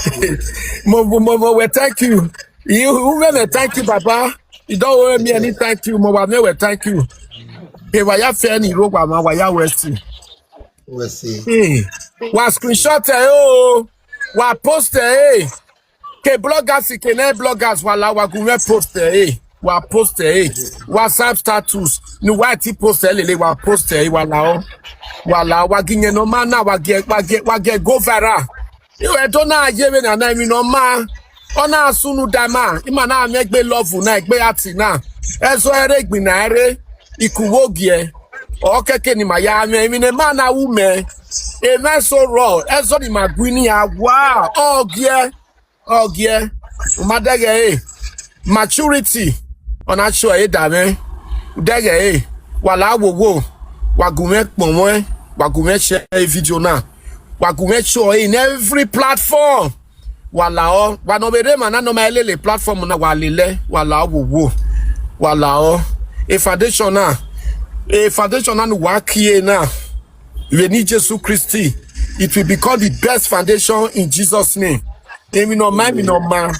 Mo, mo, mo, mo, well, thank you. You, whoever, thank you, Baba. You don't owe me any thank you, mo, wa me, well, thank you. Hey, waya fe ni ro wa ma, waya Wesley. Wesley. Hey, wa screenshot, eh, oh, wa post, eh. Ke bloggers, ke ne bloggers, wala, wa gume post, eh. Wa post, eh. WhatsApp status. Ni wa ti post, eh, lele, wa post, eh, wala, oh. Wala, wa ginye no man na, wa ge, wa ge, wa ge go viral. You e do na ye we na na mi no ma. Ona sunu dama. Ima na me gbe love na, gbe ati na. Ezo ere gbin na ere. Ikuwo gie. O keke ni ma ya me, mi ne ma na wu me. E me so ro. Ezo ni ma gwi ni ya wa. O gie. O gie. Ma dege e. Maturity. Ona show e da me. Dege e. Wala wo wo. Wa gume pon won. Wa gume share e video na. Wa gume show e in every platform. Wala o. Wa no be re ma na no ma lele platform na wa lele. Wala wo wo. Wala o. E foundation na. E foundation na nu wa kie na. We need Jesus Christi. It will become the best foundation in Jesus' name. Emi no ma, emi no ma.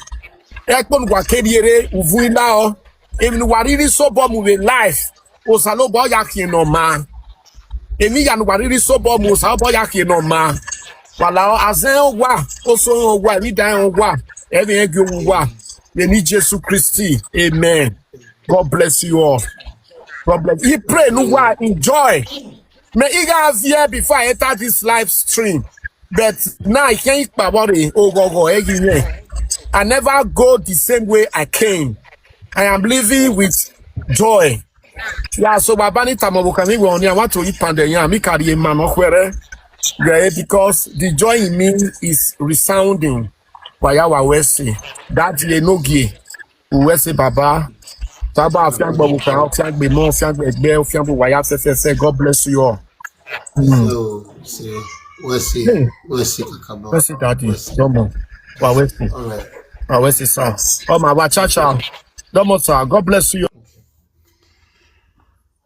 Ekpon wa kediere, uvu ila o. Emi no wa riri so bo mu we life. Osalo bo ya kie no ma. Emi ya no wa riri so bo mu, osalo bo ya kie no ma. Wala o, azen o wa, oso o wa, emi dan o wa. Emi egi o wa. We need Jesus Christi. Amen. God bless you all. God bless. He pray no wa enjoy. Me iga here before I enter this live stream. But now I can't power ogogo again. I never go the same way I came. I am living with joy. Yeah, so Baba ni tamo bukami woni, I want to eat pande ya mi kari e mano kwere. Yeah, because the joy in me is resounding. Waya wa wesi. That ye no gie. Wesi Baba. Baba, afiangbo buka, afiangbe mo, afiangbe gbe, afiangbo waya se se se. God bless you all. So, say, Wesi, Wesi Kakabo. Wesi daddy. Domo. Wa wesi. All right. Wa wesi sir. Oh my wa cha cha. Domo sir. God bless you.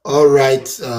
All right.